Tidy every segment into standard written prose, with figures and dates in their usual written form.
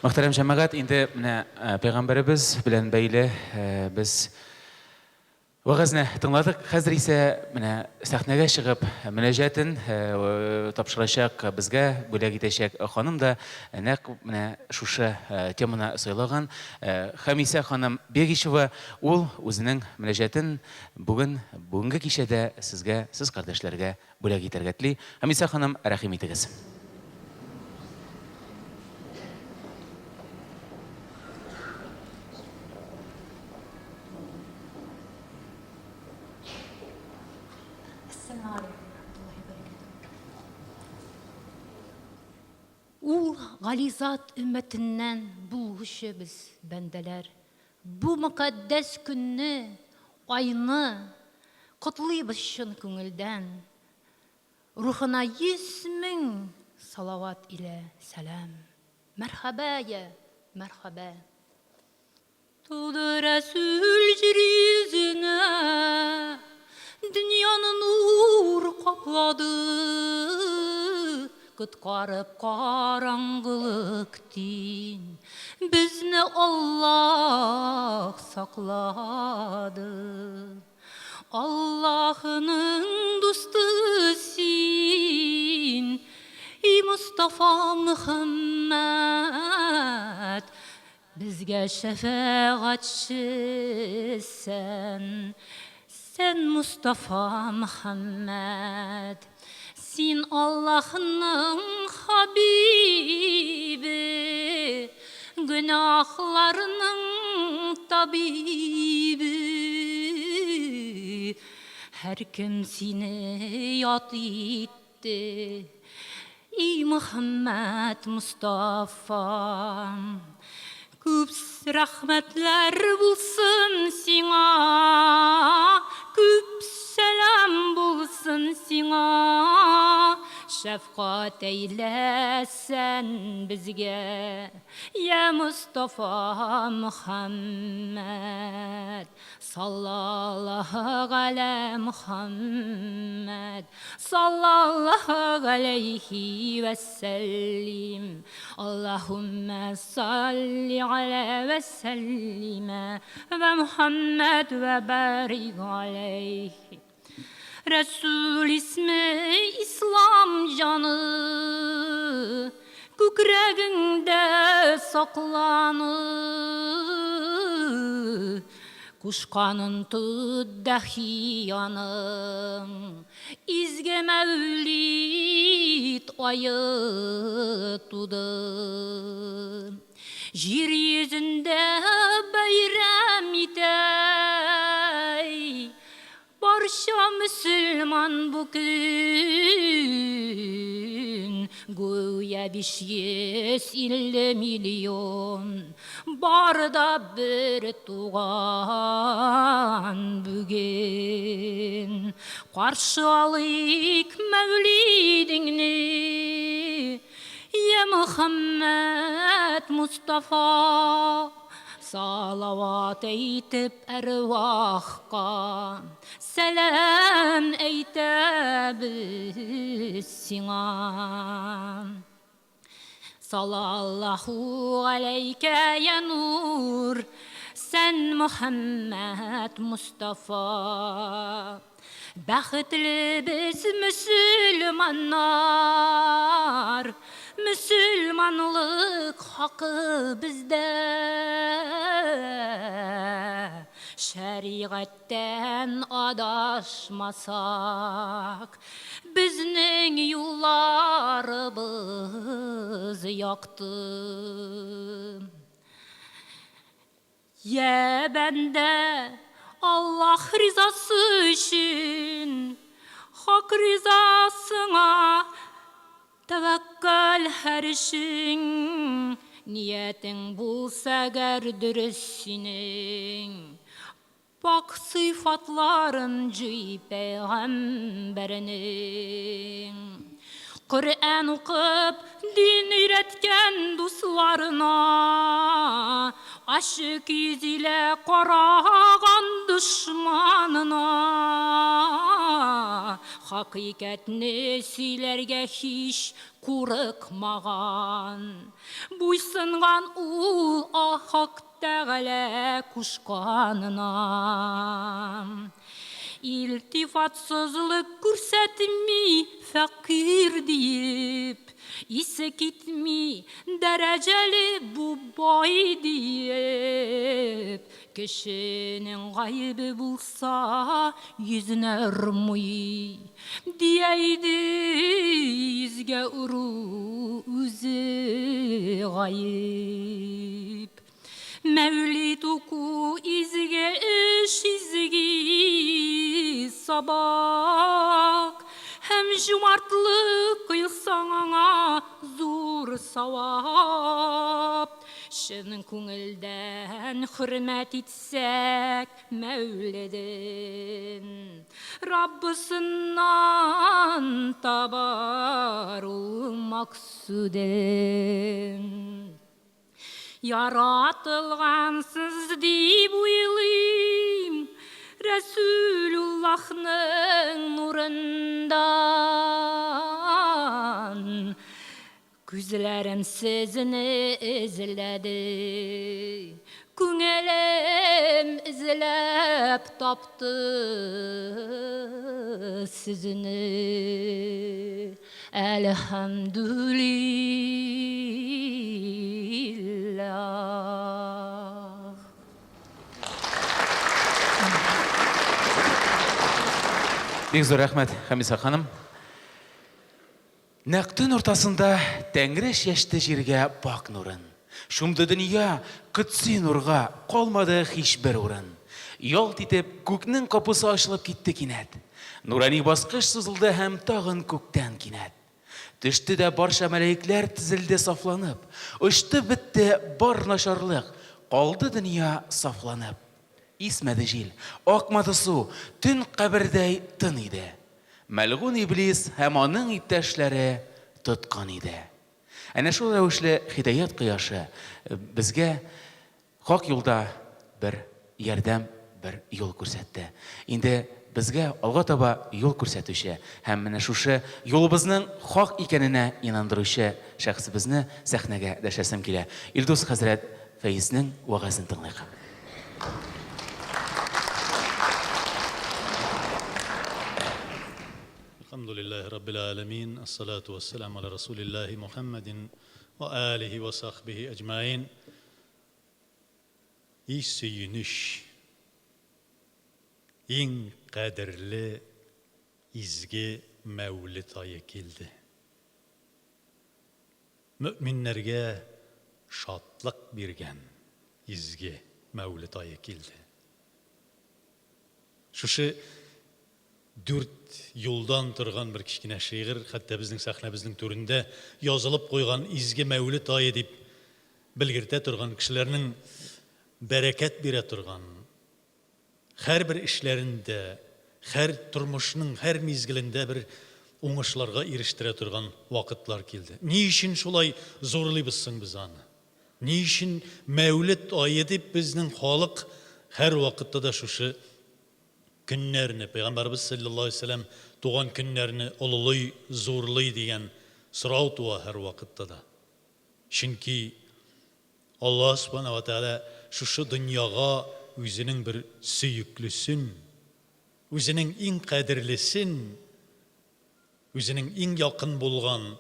Мөхтәрәм җәмәгать, инде менә пәйгамбәребез белән бәйле без вәгазьне тыңладык. Хәзер исә менә сәхнәгә чыгып мөнәҗәтен тапшырачак, безгә бүләк итәчәк ханым да нәкъ менә шушы теманы сайлаган. Хәмисә ханым Бегичева, ул үзенең мөнәҗәтен бүген, бүгенге кичәдә сезгә, сез кардәшләргә бүләк итәргә тели. Хәмисә ханым, рәхим итегез. Ул гали зат өммәтеннән булгучы без, бәндәләр, бу мөкатдәс көнне, айны котлыйбыз чын күңелдән. Рухына 100 000 салават илә сәлам. Мәрхәбә, йә, мәрхәбә! Туды Рәсүл җир йөзенә, дөньяны нур каплады, коткарып караңгылык тин, безне Аллаһ саклады. Аллаһының дусты син, и Мостафа Мөхәммәд, безгә шәфәгатьче сән, сән Мостафа Мөхәммәд. Син Аллаһның хабибе, гөнаһларның табибе. Һәркем сине ят итте, и Мөхәммәд Мостафа. Күп рәхмәтләр булсын сиңа, күп сәлам булсын сиңа. Шәфкать әйләсән безгә, я Мостафа Мөхәммәд. Саллаллаһу галә Мөхәммәд, саллаллаһу галәйһи вәссәллим. Аллаһуммә салли галә вә сәллимә вә Мөхәммәд вә барик галәйһи. Рәсүл исме ислам җаны, күкрәгеңдә сакланы. Кушканын тот дәхи аның, изге Мәүлид ае туды. Җир йөзендә бәйрәм итә барча мөселман бу көн. Гүя 550 миллион бар да бер туган бүген. Каршы алыйк Мәүлидеңне, я Мөхәммәд Мустафа. Салават әйтеп әрвахка сәлам әйтәбез сиңа. Салаллаху алейкә я нур, сән Мөхәммәд Мустафа. Бәхетле без мөселманнар, мөселманлык хакы бездә. Шәригатьтән адашмасак, безнең юлларыбыз якты. Йә бәндә, Аллаһ ризасы өчен, Хак ризасыңа тәвәккәл һәр эшең. Ниятең булса әгәр дөрес синең, пакь сыйфатларын җый пәйгамбәрнең. Коръән укып, дин өйрәткән дусларына. Ачык йөз илә караган дошманына. Хакыйкатьне сөйләргә һич курыкмаган. Буйсынган ул Хак Тәгалә кушканына. Илтифатсызлык күрсәтми фәкыйрь диеп, Исе китми дәрәҗәле бу бай диеп. Кешенең гаебе булса, йөзенә ормый, Дия иде, йөзгә ору үзе гаеп. Мәүлид уку изге эш, изге сабак, Һәм җумартлык кыйлсаң аңа зур савап. Чын күңелдән хөрмәт итсәк Мәүлиден, Раббысыннан табар ул максудын. Яратылгансыз дип уйлыйм, Рәсүлуллаһның нурыннан. Күзләрем сезне эзләде, Күңелем эзләп тапты сезне. Әлхәмдүлилләһ. Бик зур рәхмәт, Хәмисә ханым. Нәкъ төн уртасында Тәңре чәчте җиргә пакь нурын. Чумды дөнья котси нурга, калмады һичбер урын. Ялт итеп, күкнең капусы ачылып китте кинәт. Нурани баскыч сузылды һәм тагын күктән кинәт. Төште дә барча мәләекләр тезелде сафланып. Очты бетте бар начарлык, калды дөнья сафланып. Исмәде җил, акмады су, төн кабердәй тын иде. Мәлгун Иблис һәм аның иптәшләре тоткан иде. Әнә шул рәвешле һидаять кояшы безгә хак юлда бер ярдәм, бер юл күрсәтте. Инде безгә алга таба юл күрсәтүче һәм менә шушы юлыбызның хак икәненә инандыручы шәхесебезне сәхнәгә дәшәсем килә. Илдус хәзрәт Фәизнең вәгазен тыңлыйк. Әлхәмдүлилләһи раббил галәмин, әссалату вәссәламу аля расулиллаһи Мухәммәдин вә алиһи вә сахбиһи әҗмәгыйн. И сөенеч, иң кадерле изге Мәүлид ае килде. Мөэминнәргә шатлык биргән изге Мәүлид ае килде. Шушы дүрт юлдан торган бер кечкенә шигырь, хәтта безнең сәхнәбезнең түрендә язылып куйган изге Мәүлид ае дип белгертә торган кешеләрнең бәрәкәт бирә торган, һәрбер эшләрендә, һәр тормышның һәр мизгелендә бер уңышларга ирештерә торган вакытлар килде. Ни өчен шулай зурлыйбыз соң без аны? Ни өчен Мәүлет ае дип безнең халык һәрвакытта да шушы көннәрне, Пәйгамбәребез салләллаһу алейһи ва сәлләм туган көннәрне олылый, зурлый дигән сорау туа һәрвакытта да. Чөнки Аллаһ Сүбхәнәһү вә Тәгалә шушы дөньяга үзенең бер сөеклесен, үзенең иң кадерлесен, үзенең иң якын булган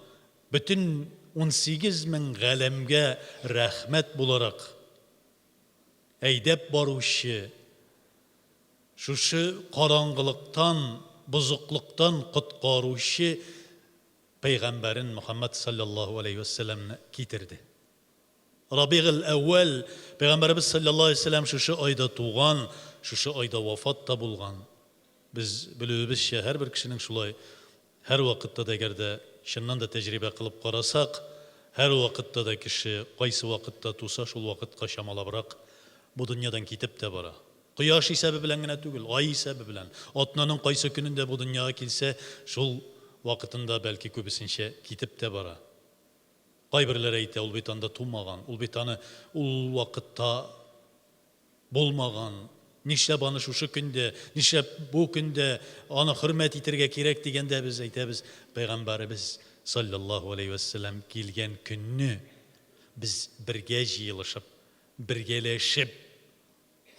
бөтен 18 мең галәмгә рәхмәт буларак әйдәп баручы, шушы караңгылыктан, бозыклыктан коткаручы пәйгамбәрен Мөхәммәд салләллаһу галәйһи вә сәлләмне китерде. Рабигыль-әүвәл, пәйгамбәребез салләллаһу галәйһи вә сәлләм шушы айда туган, шушы айда вафат та булган. Без белүебезчә, һәрбер кешенең шулай һәрвакытта да, әгәр дә чыннан да тәҗрибә кылып карасак, һәрвакытта да кеше кайсы вакытта туса, шул вакытка чамалабрак бу дөньядан китеп тә бара. Кояш исәбе белән генә түгел, ай исәбе белән. Атнаның кайсы көнендә бу дөньяга килсә, шул вакытында, бәлки, күбесенчә китеп тә бара. Кайберләре әйтә, ул бит анда тумаган, ул бит аны ул вакытта булмаган, нишләп аны шушы көндә, нишләп бу көндә аны хөрмәт итәргә кирәк дигәндә без әйтәбез, Пәйгамбәребез салләллаһу алейһи вәссәлам килгән көнне без бергә җыелышып, бергәләшеп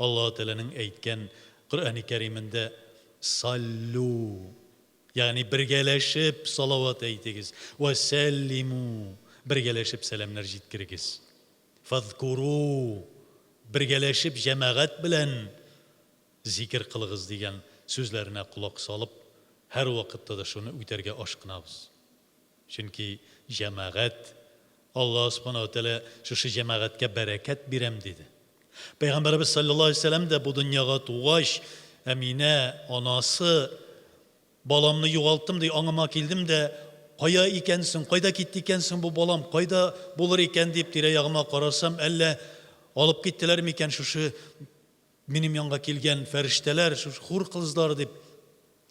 Аллаһы Тәгаләнең әйткән Коръәни Кәримендә Саллю, ягъни бергәләшеп салават әйтегез, вә сәллиму, бергәләшеп сәламнәр җиткерегез. Фәзкуру, бергәләшеп җәмәгать белән зикер кылыгыз дигән сүзләренә колак салып, һәрвакытта да шуны үтәргә ашкынабыз. Чөнки җәмәгать, Аллаһ Субхана ва Тәгалә шушы җәмәгатькә бәрәкәт бирәм, диде. Пәйгамбәребез салләллаһу алейһи ва сәлләм дә бу дөньяга тугач, Әминә, анасы, Баламны югалттым, ди, аңыма килдем дә, кая икән соң, кайда китте икән соң бу балам, кайда булыр икән дип тирә-ягыма карасам, әллә алып киттеләр микән шушы минем янга килгән фәрештәләр, шушы хур кызлары дип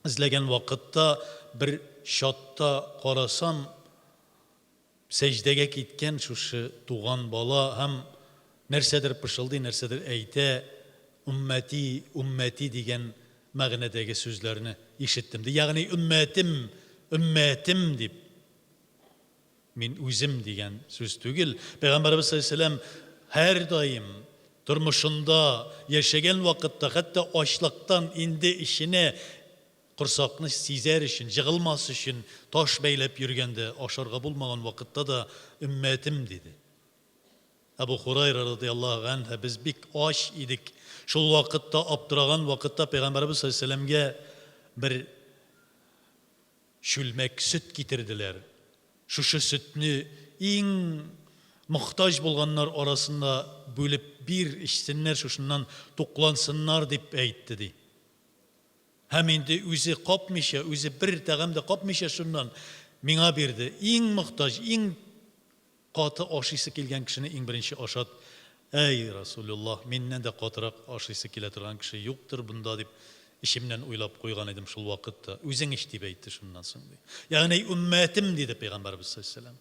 эзләгән вакытта бер чатта карасам, Сәҗдәгә киткән шушы туган бала һәм нәрсәдер пышылдый, нәрсәдер әйтә, Өммәти, өммәти дигән мәгънәдәге сүзләрне ишеттем, ди. Ягъни өммәтем, өммәтем дип. Мин үзем дигән сүз түгел. Пәйгамбәребез саллаллаһу алейһи ва сәлләм һәрдаим тормышында яшәгән вакытта, хәтта ачлыктан инде эченә Корсакны сизәр өчен, җыгылмас өчен таш бәйләп йөргәндә, ашарга булмаган вакытта да өммәтем, диде. Әбу Хурайра радыяллаһу ганһ, Без бик ач идек. Шул вакытта, аптыраган вакытта Пәйгамбәребез саллаллаһу алейһи ва сәлләмгә бер чүлмәк сөт китерделәр. Шушы сөтне иң мохтаҗ булганнар арасында бүлеп бир, эчсеннәр, шушыннан туклансыннар, дип әйтте, ди. Һәм инде үзе капмыйча, үзе бер тәгам дә капмыйча шуннан миңа бирде. Иң мохтаҗ, иң каты ашыйсы килгән кешене иң беренче ашат. Әй, Расулуллаһ, миннән дә катырак ашыйсы килә торган кеше юктыр бунда, дип эчемнән уйлап куйган идем шул вакытта. Үзең эч, дип әйтте шуннан соң, ди. Ягъни, өммәтем, диде Пәйгамбәребез саллаллаһу алейһи ва сәлләм.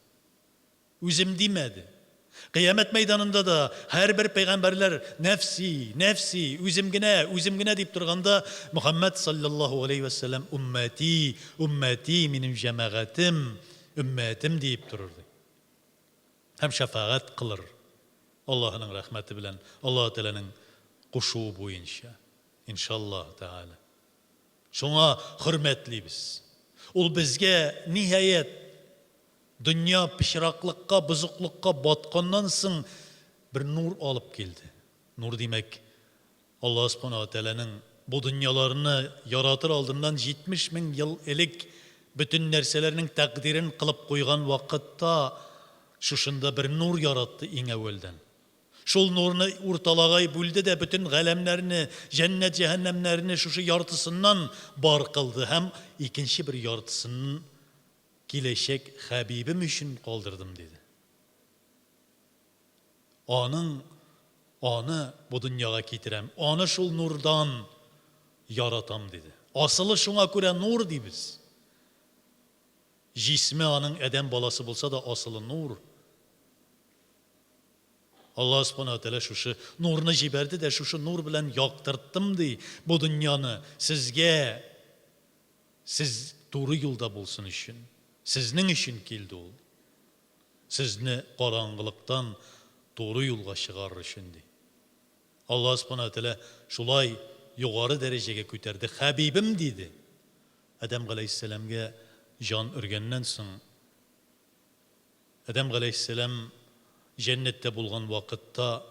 Үзем димәде. Кыямәт мәйданында да һәрбер пәйгамбәрләр нәфси, нәфси, үзем генә, үзем генә дип торганда, Мөхәммәд салләллаһу галәйһи вә сәлләм уммәти, уммәти, минем җәмәгатем, өммәтем диеп торыр ди. Һәм шәфәгать кылыр Аллаһының рәхмәте белән, Аллаһы Тәгаләнең кушуы буенча, иншаллаһу тәгалә. Шуңа хөрмәтлибез. Ул безгә, ниһаять, Дөнья пычраклыкка, бозыклыкка батканнан соң бер нур алып килде. Нур димәк, Аллаһ Субхана ва Тәгаләнең бу дөньяларны яратыр алдыннан 70 мең ел элек бөтен нәрсәләрнең тәкъдирен кылып куйган вакытта шушында бер нур яратты иң әүвәлдән. Шул нурны урталагай бүлде дә бөтен галәмнәрне, җәннәт-җәһәннәмнәрне шушы яртысыннан бар кылды һәм икенче бер яртысын Киләчәк хәбибем өчен калдырдым, диде. Аның, аны бу дөньяга китерәм, аны шул нурдан яратам, диде. Асылы шуңа күрә нур дибез. Җисме аның адәм баласы булса да, асылы нур. Аллаһ Субхана ва Тәгалә шушы нурны җибәрде дә, шушы нур белән яктырттым, ди, бу дөньяны сезгә. Сез туры юлда булсын өчен. Сезнең өчен килде ул. Сезне караңгылыктан туры юлга чыгарыр өчен, ди. Аллаһ Субхана ва Тәгалә шулай югары дәрәҗәгә күтәрде. Хәбибем, диде. Адәм галәйһиссәламгә җан өргәннән соң, Адәм галәйһиссәлам җәннәттә булган вакытта,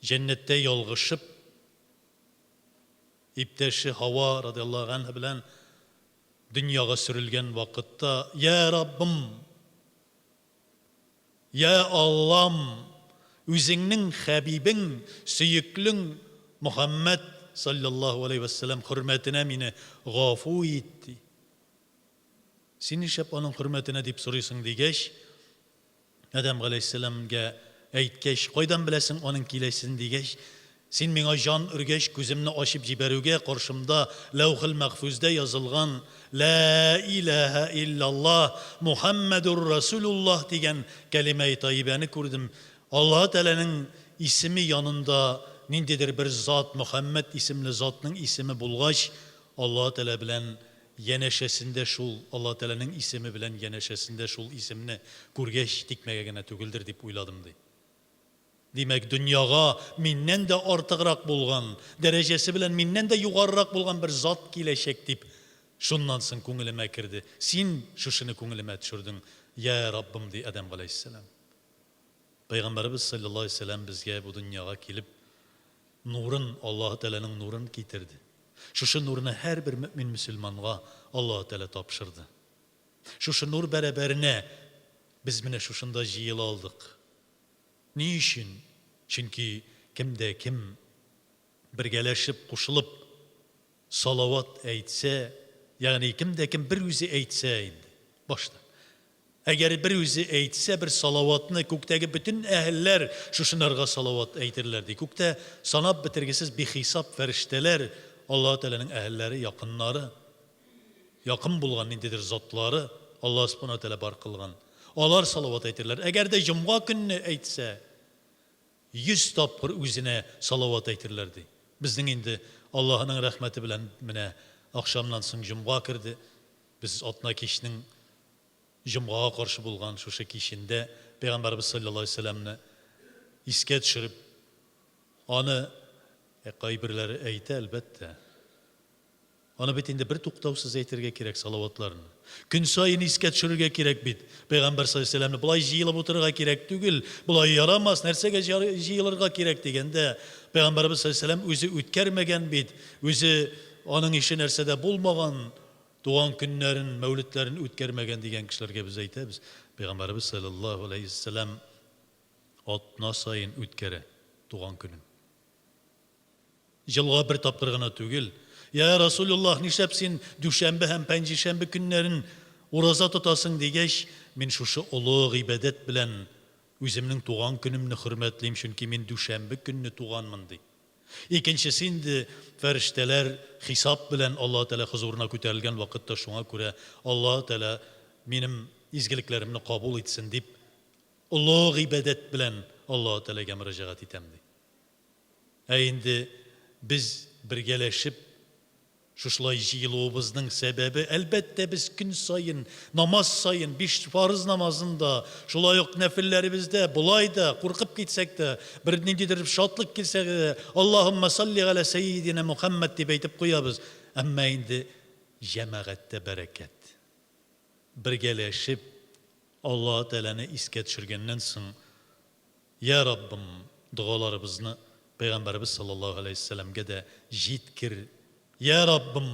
җәннәттә ялгышып, Иптәше Һава, радыяллаһу ганһа, белән дөньяга сөрелгән вакытта, Йә Раббым! Йә Аллам! Үзеңнең хәбибең, сөеклең Мөхәммәд, салләллаһу галәйһи вә сәлләм, хөрмәтенә мине гафу ит, ди. Син нишләп аның хөрмәтенә дип сорыйсың, дигәч, Адәм галәйһиссәламгә әйткәч, кайдан беләсең аның киләсен дигәч, син миңа җан өргәч, күземне ачып җибәрүгә, каршымда Ләүхел Мәхфүздә язылган Лә иләһә илляллаһ, Мухәммәдүр Рәсүлуллаһ дигән кәлимәи таибәне күрдем. Аллаһы Тәгаләнең исеме янында ниндидер бер зат, Мөхәммәд исемле затның исеме булгач, Аллаһы Тәгалә белән янәшәсендә шул, Аллаһы Тәгаләнең исеме белән янәшәсендә шул исемне күргәч, тикмәгә генә түгелдер дип уйладым, ди. Димәк, дөньяга миннән дә артыграк булган, дәрәҗәсе белән миннән дә югарырак булган бер зат киләчәк дип, шуннан соң күңелемә керде. Син шушыны күңелемә төшердең, йә Раббым, ди Адәм галәйһиссәлам. Пәйгамбәребез салләллаһу галәйһи ва сәлләм безгә бу дөньяга килеп, нурын, Аллаһы Тәгаләнең нурын китерде. Шушы нурны һәрбер мөэмин-мөселманга Аллаһы Тәгалә тапшырды. Шушы нур бәрабәренә без менә шушында җыела алдык. Ни өчен? Чөнки кем дә кем бергәләшеп, кушылып салават әйтсә, ягъни кем дә кем бер үзе әйтсә инде, башта. Әгәр бер үзе әйтсә бер салаватны, күктәге бөтен әһелләр шушынарга салават әйтерләр, ди. Күктә санап бетергесез бихисап фәрештәләр, Аллаһы Тәгаләнең әһелләре, якыннары. Якын булган ниндидер затлары Аллаһ Сүбхәнәһү вә Тәгалә бар кылган. Алар салават әйтерләр. Әгәр дә җомга көнне әйтсә, 100 тапкыр үзенә салават әйтерләр, ди. Безнең инде Аллаһының рәхмәте белән менә ахшамнан соң җомга керде. Без атна кичнең җомгага каршы булган шушы кичендә Пәйгамбәребез салләллаһу галәйһи ва сәлләмне искә төшереп, аны кайберләре әйтә, әлбәттә. Аны бит инде бертуктаусыз әйтергә кирәк салаватларны. Көн саен искә төшерергә кирәк бит. Пәйгамбәр саллаллаһу алейһи ва сәлләмне болай җыелып утырырга кирәк түгел, болай ярамас, нәрсәгә җыелырга кирәк дигәндә, Пәйгамбәребез саллаллаһу алейһи ва сәлләм үзе үткәрмәгән бит, үзе аның ише нәрсәдә булмаган, туган көннәрен, мәүледләрен үткәрмәгән дигән кешеләргә без әйтәбез, Пәйгамбәребез саллаллаһу алейһи ва сәлләм атна саен үткәрә туган көнен. Елга бер тапкыр гына түгел. Йә Расулуллаһ, нишләп син дүшәмбе һәм пәнҗешәмбе көннәрен ураза тотасың, дигәч, мин шушы олы гыйбадәт белән үземнең туган көнемне хөрмәтлим, чөнки мин дүшәмбе көнне туганмын, ди. Икенчесе инде, фәрештәләр хисап белән Аллаһы Тәгалә хозурына күтәрелгән вакытта, шуңа күрә Аллаһы Тәгалә минем изгелекләремне кабул итсен дип, олы гыйбадәт белән Аллаһы Тәгаләгә мөрәҗәгать итәм, ди. Ә инде без бергәләшеп шушылай җыелуыбызның сәбәбе, әлбәттә, без көн саен, намаз саен, биш фарыз намазын да, шулай ук нәфелләребездә, болай да, куркып китсәк тә, бер ниндидер шатлык килсә дә, Аллаһуммә салли галә сәййидинә Мухәммәд дип әйтеп куябыз. Әмма инде җәмәгатьтә бәрәкәт. Бергәләшеп Аллаһы Тәгаләне искә төшергәннән соң, Йә Раббым, догаларыбызны Пәйгамбәребез саллаллаһу галәйһи вәсәлләмгә дә җиткер. Йә Раббым,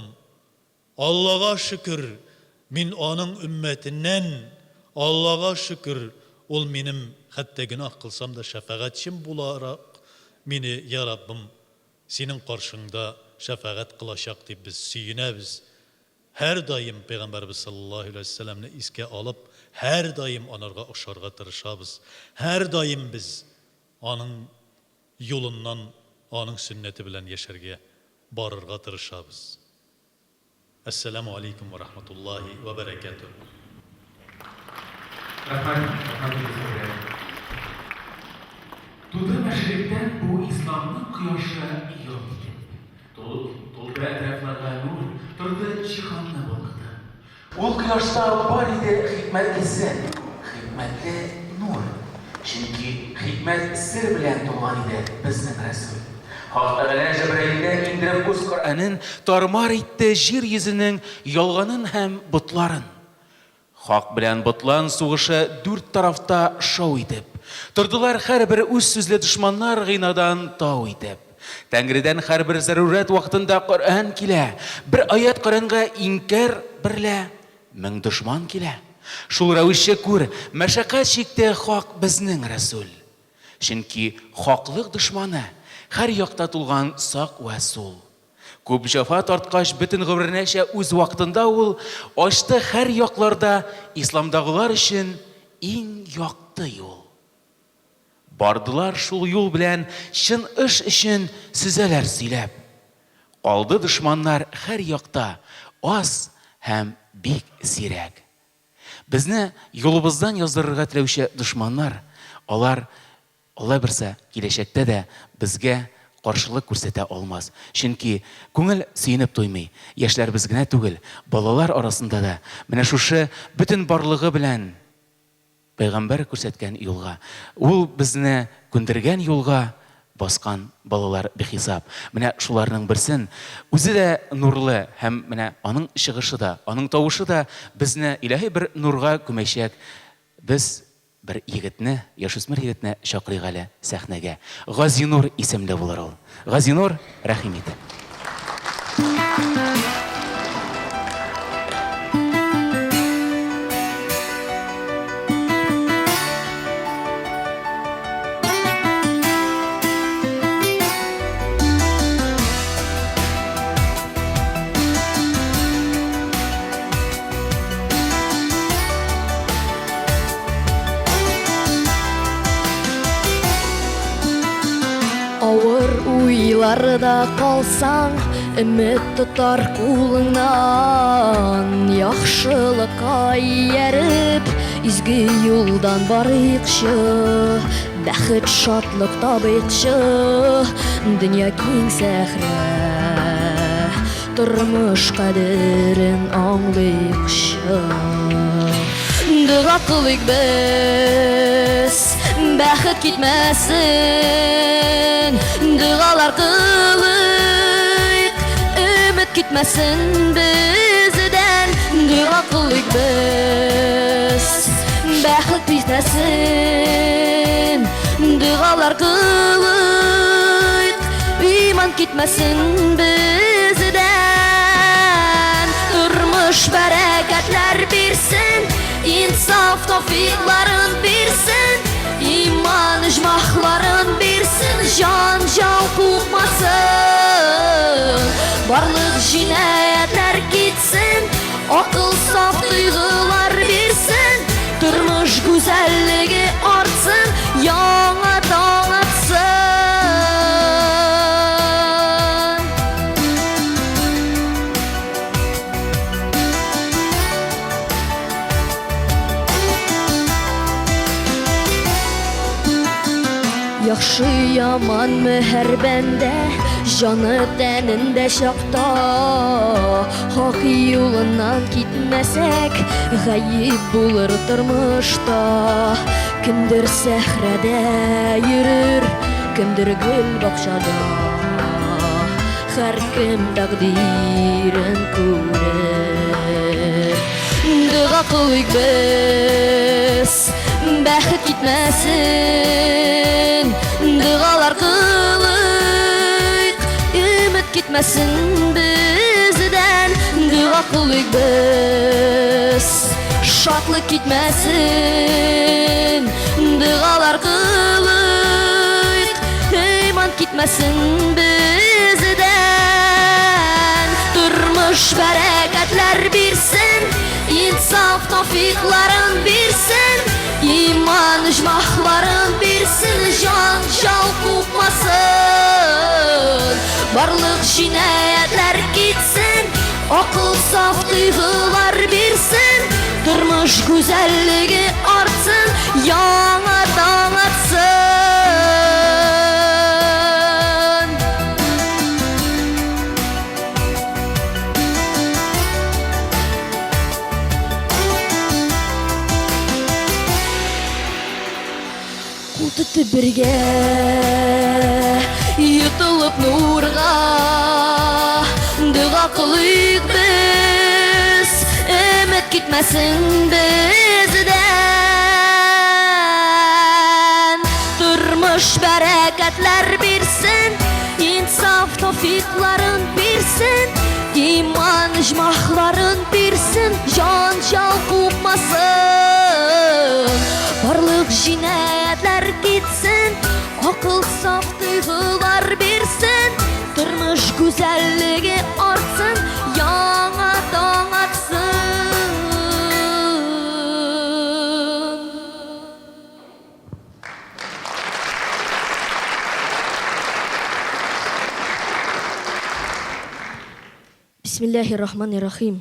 Аллага шөкер, мин аның өммәтеннән, Аллага шөкер, ул минем хәтта гөнаһ кылсам да шәфәгатьчем буларак мине, йә Раббым, Синең каршыңда шәфәгать кылачак дип без сөенәбез. Һәрдаим Пәйгамбәребез салләллаһу галәйһи вә сәлләмне искә алып, һәрдаим анарга охшарга тырышабыз. Һәрдаим без аның юлыннан, аның сөннәте белән яшәргә, барырга тырышабыз. Әссәләмү алейкум вә рахматуллаһи вә бәрәкәтүһ. Рәхмәт, рәхмәт Илгиз хәзрәт. Туды мәшрикътән бу исламның кояшы ялт итеп. Тулды әтрафларга нур, торды җиһанны балкытып. Ул кояшта бар иде хикмәтле сер, хикмәтле нур. Чөнки хикмәт сер белән тулган иде безнең Рәсүл. Хак Тәгалә Җәбраилгә иңдереп үз Коръәнен, тар-мар итте җир йөзенең ялганын һәм ботларын. Хак белән ботлан сугышы дүрт тарафта шау итеп. Тордылар һәрбер үз сүзле дошманнар гыйнадан тау итеп. Тәңредән һәрбер зарурәт вакытында Коръән килә, бер аять Коръәнгә инкяр берлә мең дошман килә. Шул рәвешчә күр, мәшәкать чикте хак безнең Рәсүл. Чөнки хаклык дошманы һәр якта тулган сак вә сул. Күп җәфа тарткач, бөтен гомеренәчә үз вакытында ул ачты һәр якларда исламдагылар өчен иң якты юл. Бардылар шул юл белән чын эш өчен сөзәләр сөйләп. Калды дошманнар һәр якта аз һәм бик сирәк. Безне юлыбыздан яздырырга теләүче дошманнар, алар Алла бирсә, киләчәктә дә безгә каршылык күрсәтә алмас. Чөнки күңел сөенеп туймый. Яшьләребез генә түгел, балалар арасында да менә шушы бөтен барлыгы белән Пәйгамбәр күрсәткән юлга, ул безне күндергән юлга баскан балалар бихисап. Менә шуларның берсен, үзе дә нурлы һәм менә аның чыгышы да, аның тавышы да безне илаһи бер нурга күмәчәк. Без бер егетне, яшүсмер егетне чакырыйк әле сәхнәгә. Газинур исемле булыр ул. Газинур, рәхим ит. Авыр уйларда калсаң, өмет тотар кулыңнан. Яхшылыкка ияреп, изге юлдан барыйкчы, бәхет, шатлык табыйкчы. Дөнья киң сәхрә, тормыш кадерен аңлыйкчы. Дога кылыйк без, бәхет китмәсен. Догалар кылыйк, өмет китмәсен бездән. Дога кылыйк без, бәхет китмәсен. Догалар кылыйк, иман китмәсен бездән. Тормыш бәрәкәтләр бирсен, инсаф тәүфыйкларын бирсен, иман оҗмахларын бирсен, җан җау купмасын. Барлык җинаятьләр китсен, акыл саф тойгылар бирсен, тормыш гүзәллеге артсын, яңа таң атсын. Яхшы яман мөһәрбәндә, җаны тәнендә чакта, хак юлыннан китмәсәк, гаеп булыр тормышта. Кемдер сәхрәдә йөрер, кемдер гөл бакчада. Һәркем тәкъдирен күрер. Дога кылыйк без, бәхет китмәсен. Догалар кылыйк, өмет китмәсен бездән. Дога кылыйк без, шатлык китмәсен. Догалар кылыйк, иман китмәсен бездән. Тормыш бәрәкәтләр бирсен, инсаф тәүфыйкларын бирсен, иман оҗмахларын бирсен, җан жау купмасын. Барлык җинаятьләр китсен, акыл саф тойгылар бирсен, тормыш гүзәллеге артсын, яңа таң атсын. Кул тотып бергә, йотылып нурга, дога кылыйк без, өмет китмәсен бездән. Тормыш бәрәкәтләр бирсен, инсаф тәүфыйкларын бирсен, иман оҗмахларын бирсен, җан жау купмасын. Барлык җинаятьләр китсен, акыл саф тойгылар бирсен, тормыш гүзәллеге артсын, яңа таң атсын. Бисмиллахир-рахманир-рахим.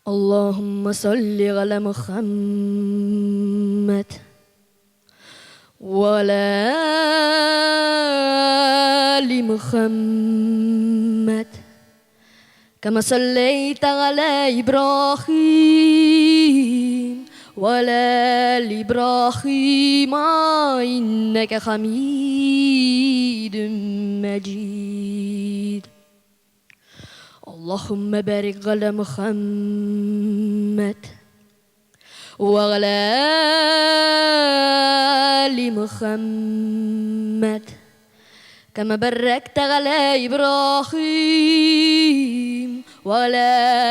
Аллаһумма салли галя Мухаммад ва аля آل محمد كما صليت على إبراهيم وعلى آل إبراهيم إنك حميد مجيد. اللهم بارك على محمد وعلى آل محمد كما باركت على إبراهيم وعلى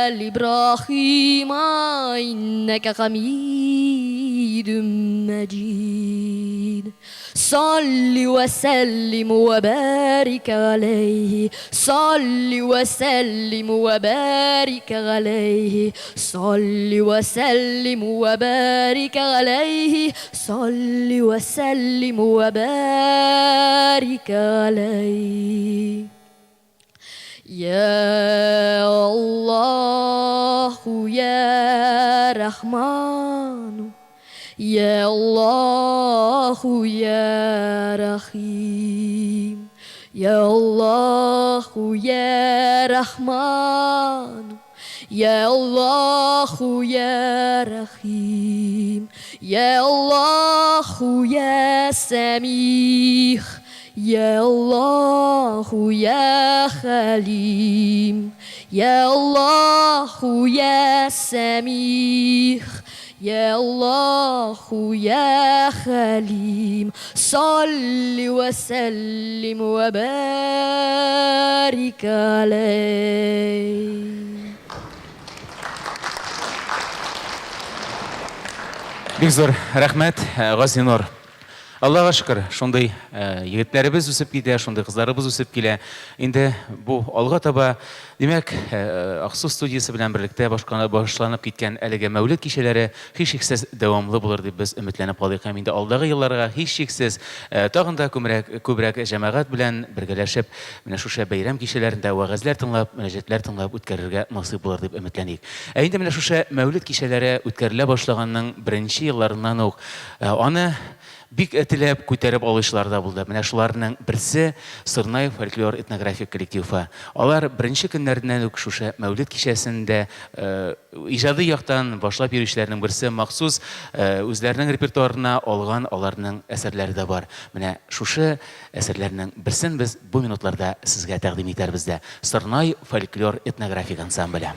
آل إبراهيم إنك حميد مجيد. صل وسلم وبارك عليه، صل وسلم وبارك عليه، صل وسلم وبارك عليه، صل وسلم وبارك عليه. يا الله يا رحمن، يا الله يا رحيم، يا الله يا رحمن، يا الله يا رحيم، يا الله يا سميع، يا الله يا حليم، يا الله يا سميع، يا الله يا حليم. صل وسلم وبارك عليه. Бик зур рәхмәт, Газинур. Аллага шөкер, шундый егетләребез үсеп китә, шундый кызларыбыз үсеп килә. Инде бу алга таба, димәк, Аксу студиясе белән берлектә башланып киткән әлеге Мәүлет кичәләре һичшиксез дәвамлы булыр дип без өметләнеп калыйк һәм инде алдагы елларга һичшиксез тагын да күбрәк, күбрәк җәмәгать белән бергәләшеп, менә шушы бәйрәм кичәләрендә вәгазьләр тыңлап, мөнәҗәтләр тыңлап үткәрергә насыйп булыр дип өметләник. Ә инде менә шушы Мәүлет кичәләре үткәрелә башлаганның беренче елларыннан ук Аны бик теләп күтәреп алучылар да булды. Менә шуларның берсе, Сорнай фольклор-этнографик коллективы. Алар беренче көннәреннән үк шушы Мәүлет кичәсендә иҗади яктан башлап йөрүчеләрнең берсе, махсус үзләренең репертуарына алган аларның әсәрләре дә бар. Менә шушы әсәрләрнең берсен без бу минутларда сезгә тәкъдим итәрбез дә. Сорнай фольклор-этнографик ансамбле.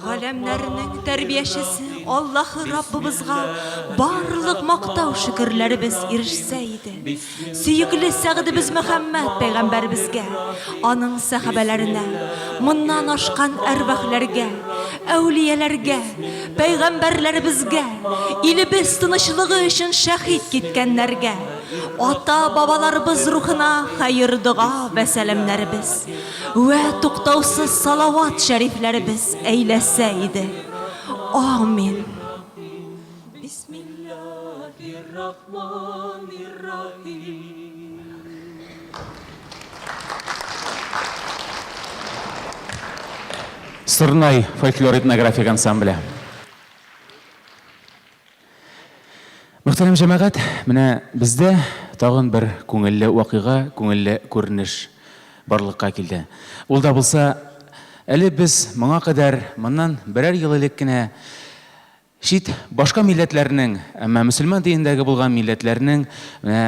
Галәмнәрнең тәрбиячесе Аллаһы Раббыбызга барлык мактау шөкерләребез ирешсә иде. Сөекле Сәгъдебез Мөхәммәд пәйгамбәребезгә, аның сәхабәләренә, моннан ашкан әрвахләргә, әүлияләргә, пәйгамбәрләребезгә, илебез тынычлыгы өчен шәһит киткәннәргә, ата-бабаларыбыз рухына хәер-дога вә сәламнәребез вә туктаусыз салават шәрифләребез әйләсә иде. Амин. Сорнай фольклор-этнографик ансамбле. Мөхтәрәм җәмәгать, менә бездә тагын бер күңелле вакыйга, күңелле күренеш барлыкка килде. Ул да булса, әле без моңа кадәр, моннан берәр ел элек кенә чит башка милләтләрнең, әмма мөселман динендәге булган милләтләрнең менә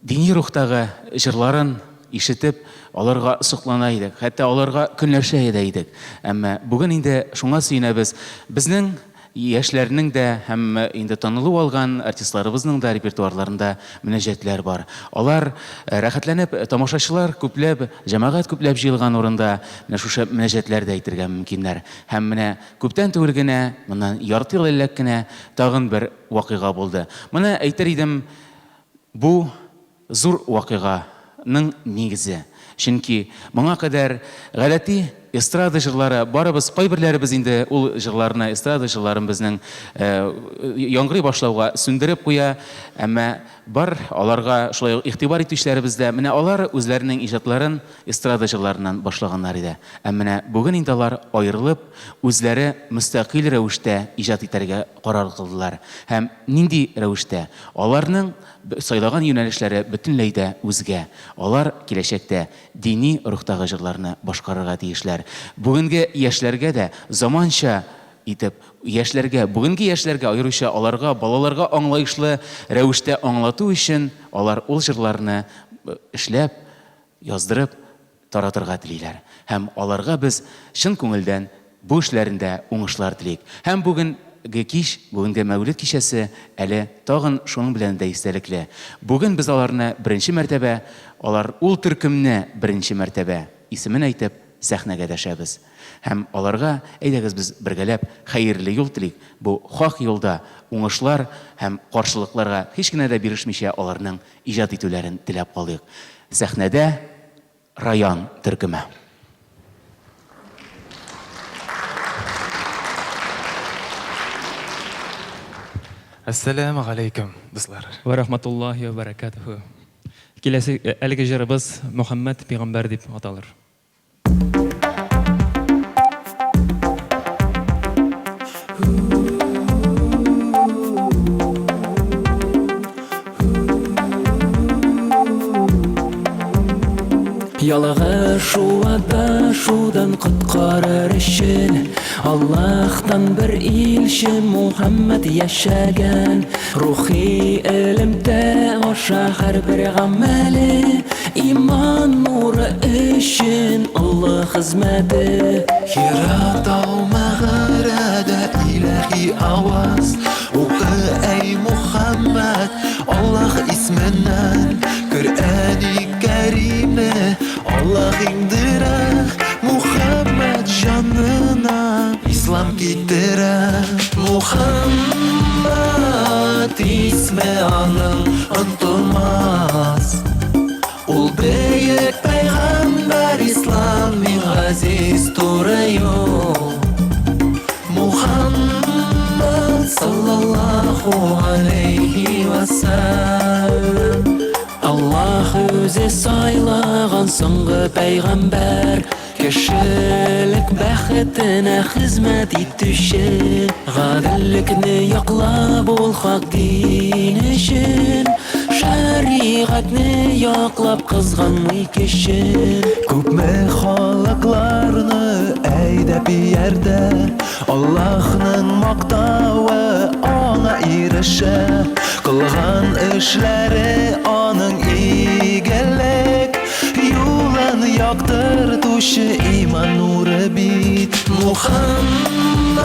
Дини рухтагы җырларын ишетеп, аларга соклана идек, хәтта аларга көнләшә дә идек. Әмма бүген инде шуңа сөенәбез, безнең яшьләрнең дә һәм инде танылу алган артистларыбызның да репертуарларында мөнәҗәтләр бар. Алар рәхәтләнеп, тамашачылар күпләп, җәмәгать күпләп җыелган урында менә шушы мөнәҗәтләр дә әйтергә мөмкиннәр. Һәм менә күптән түгел генә, моннан ярты ел элек кенә тагын бер вакыйга булды. Моны әйтер идем, Бу, зур вакыйга ның нигезе. Чөнки моңа кадәр гадәти эстрада җырлары, барыбыз, кайберләребез инде ул җырларны, эстрада җырларын безнең яңгырый башлауга сүндереп куя, әмма бар аларга шулай ук игътибар итүчеләребез дә, менә алар үзләренең иҗатларын эстрада җырларыннан башлаганнар иде. Ә менә бүген инде алар аерылып, үзләре мөстәкыйль рәвештә иҗат итәргә карар кылдылар. Һәм нинди рәвештә? Аларның сайлаган юнәлешләре бөтенләй дә үзгә. Алар киләчәктә дини рухтагы җырларны башкарырга тиешләр. Бүгенге яшьләргә дә заманча итеп, яшьләргә, бүгенге яшьләргә, аеруча аларга, балаларга аңлаешлы рәвештә аңлату өчен алар ул җырларны эшләп, яздырып таратырга телиләр. Һәм аларга без чын күңелдән бу эшләрендә уңышлар телик. Һәм бүгенге кич, бүгенге Мәүлет кичәсе әле тагын шуның белән дә истәлекле. Бүген без аларны беренче мәртәбә, алар ул төркемне беренче мәртәбә исемен әйтеп, сәхнәгә дәшәбез. Һәм аларга, әйдәгез без бергәләп хәерле юл телик, бу хак юлда уңышлар һәм каршылыкларга һич кенә дә бирешмичә аларның иҗат итүләрен теләп калыйк. Сәхнәдә Раян төркеме. Әссәләмү галәйкүм, дуслар. Вә рахматуллаһи вә бәрәкәтүһү. Киләсе әлеге җырыбыз Мөхәммәд пигамбәр дип аталыр. Ялгышу адашудан коткарыр өчен Аллаһтан бер илче Мухаммад яшәгән. Рухи элемтә аша һәрбер гамәле Иман нуры өчен олы хезмәте. Хира тау мәгарәдә илаһи аваз. Укы, әй Мухаммад, Аллаһ исменнән Коръәни Кәримне Аллаһ иңдерә Мухаммад җанына Ислам китерә. Мухаммад исме аның онтылмас. Ул бөек пәйгамбәр, Ислам иң газиз туры юл. Мухаммад саллаллаху алейхи ва сәлләм. Аллаһ үзе сайлаган соңгы пәйгамбәр, кешелек бәхетенә хезмәт итүче, гаделлекне яклап ул хак дин өчен, шәригатьне яклап кызганмый көчен. Күпме халыкларны әйдәп ияртә, Аллаһның мактавы аңа ирешә. Кылган эшләре аның игелек юлын. яктыртучы иман нуры бит. Мухаммад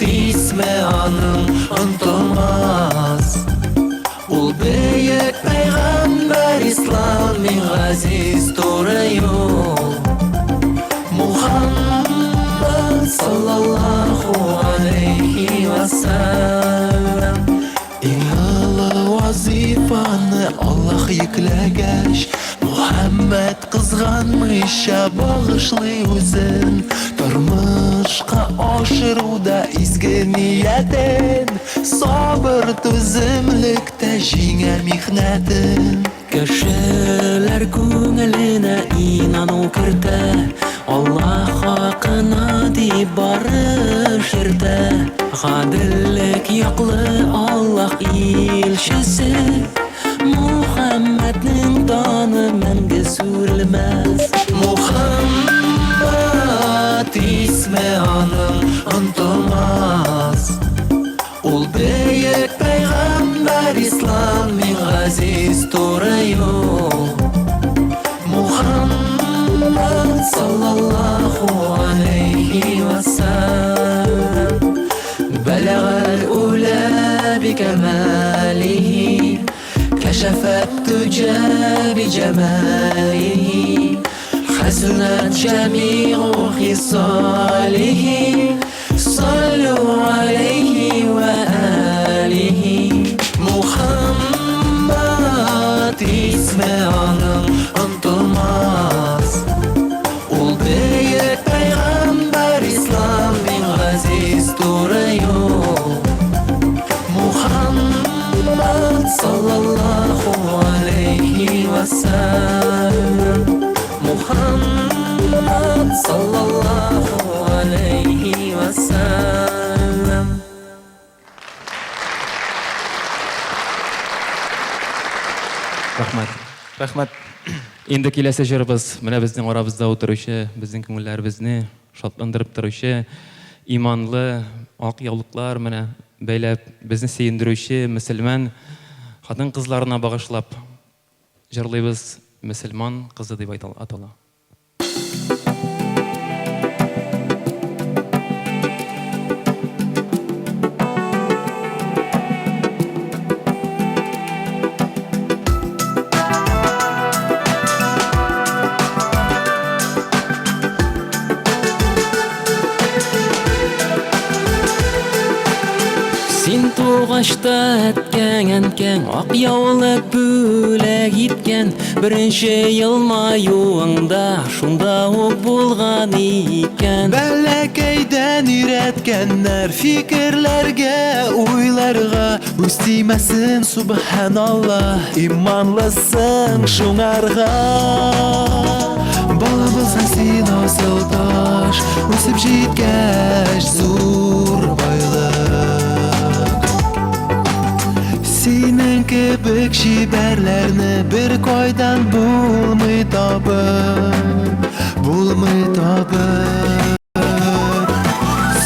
исме аның онтылмас. Ул бөек пәйгамбәр ислам иң газиз туры юл. Мухаммад саллаллаху алейхи ва саллям. Иң олы вазифаны Аллаһ йөкләгәч, Мухәммәд кызганмыйча багышлый үзен. Тормышка ашыруда изге ниятен, Сабыр түземлектә җиңә михнәтен. Кешеләр күңеленә инану кертә, Аллаһ хакына дип барыш йөртә. Гаделлек яклы Аллаһ илчесе, Мухәммәднең даны мәңге сүрелмәс. Мухәммәд исме аның онтылмас. Ул бөек пәйгамбәр ислам иң газиз туры юл. Мухаммад саллаллаху алейхи ва саллям. Бәләгәл ула бикамалихи, кәшәфәт туҗа биҗамалихи, хәсунат җәмигу хисалихи, саллу алейхи ва алихи. Мухаммад исме аның онтылмас. Ул бөек пәйгамбәр ислам иң газиз туры юл. Мухаммад саллаллаху алейхи ва саллям. Мухаммад саллаллаху алейхи ва саллям. Рәхмәт. Рәхмәт. Инде киләсе җырыбыз менә безнең арабызда утыручы, безнең күңелләребезне шатландырып торучы, иманлы ак яулыклар менә бәйләп, безне сөендерүче мөселман хатын-кызларына багышлап җырлыйбыз Мөселман кызы дип атала. Син тугач та әткәң, әнкәң ак яулык бүләк иткән, беренче елмаюың да шунда ук булган икән. Бәләкәйдән өйрәткәннәр фикерләргә, уйларга, Үз тимәсен, субханалла, иманлысың шуңарга. Бала булсаң син асыл таш, үсеп җиткәч зур байлык. Синең кебек чибәрләрне бер кайдан булмый табып, булмый табып.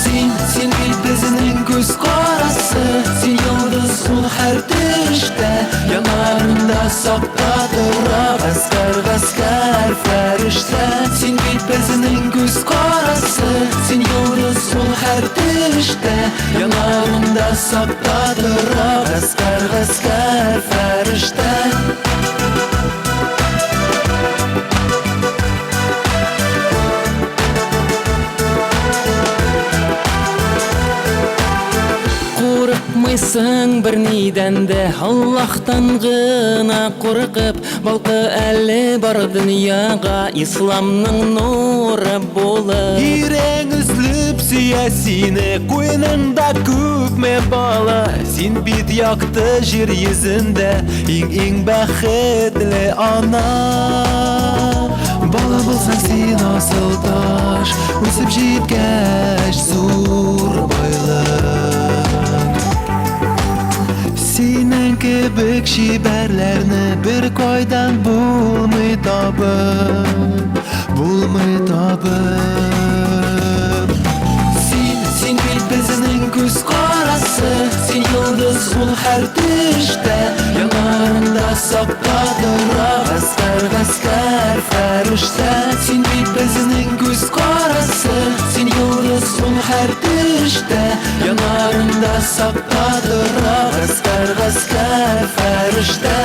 Син, син бит безнең күз карасы, син йолдыз ул һәр төштә, Яннарында сакта тора гаскәр, гаскәр фәрештә. Син бит безнең күз карасы, син йолдыз ул һәр төштә, Яннарында сакта тора гаскәр, гаскәр фәрештә. Курыкмыйсың бернидән дә, Аллаһтан гына куркып, балкы әле бар дөньяга исламның нуры булып. Ирең өзлеп сөя сине, куеныңда күпме бала, Син бит якты җир йөзендә, иң-иң бәхетле ана. Бала булсаң син асыл таш, үсеп җиткәч зур байлык. Синең кебек чибәрләрне бер кайдан булмый табып, булмый табып. Син, син бит безнең күз карасы, син йолдыз ул һәр төштә, Яннарыңда сакта тора гаскәр, гаскәр, фәрештә. Син бит безнең күз карасы, Син йолдыз ул һәр төштә, Яннарыңда сакта тора гаскәр, гаскәр, фәрештә.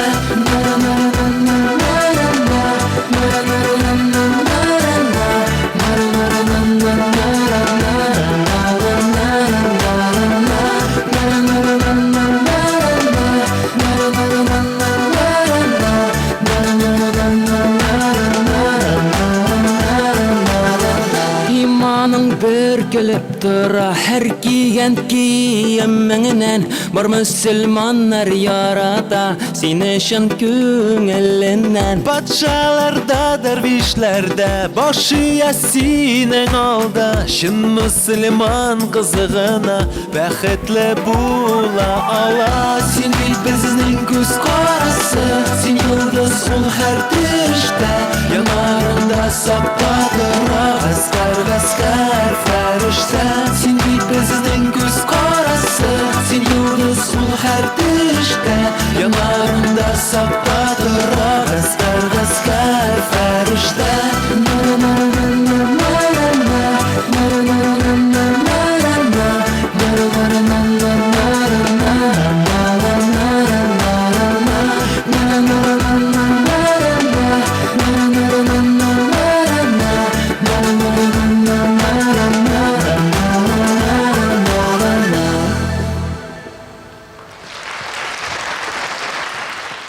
Иманың бөркелеп тора һәр кигән киемеңнән, Бар мөселманнар ярата сине чын күңеленнән. Патшалар да, дәрвишләр дә баш ия синең алда, Чын мөселман кызы гына бәхетле була ала. Син бит безнең күз карасы, син йолдыз ул һәр төштә, Яннарыңда сакта тора гаскәр, гаскәр, фәрештә. Син бит безнең күз карасы, син йолдыз ул һәр төштә, Яннарыңда сакта тора гаскәр, гаскәр, фәрештә.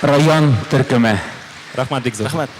Район төркеме. Рәхмәт бик зур. Рәхмәт.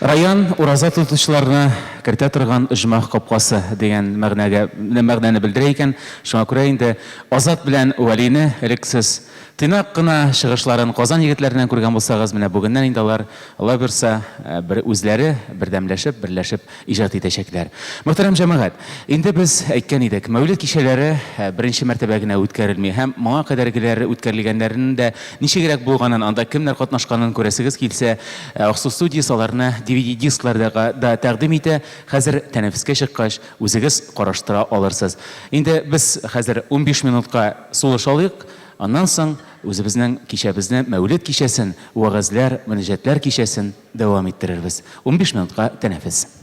Район ураза тотучыларны кертә торган оҗмах капкасы дигән мәгънәгә мәгънәне белдерә икән. Шуңа күрә инде Азат белән Вәлине элек сез тыйнак кына чыгышларын Казан егетләреннән күргән булсагыз, менә бүгеннән инде алар, Алла боерса, бер үзләре бердәмләшеп, берләшеп иҗат итәчәкләр. Мөхтәрәм җәмәгать, инде без әйткән идек, Мәүлид кичәләре беренче мәртәбә генә үткәрелми һәм моңа кадәргеләре үткәрелгәннәренең дә ничегрәк булганын, анда кемнәр катнашканын күрәсегез килсә, Аксу студиясе аларны DVD дискларда да тәкъдим итә. Хәзер тәнәфескә чыккач, үзегез караштыра алырсыз. Инде без хәзер 15 минутка сулыш алыйк, аннан соң үзебезнең кичәбезне, Мәүлид кичәсен, вәгазьләр, мөнәҗәтләр кичәсен дәвам иттерербез. 15 минутка тәнәфес.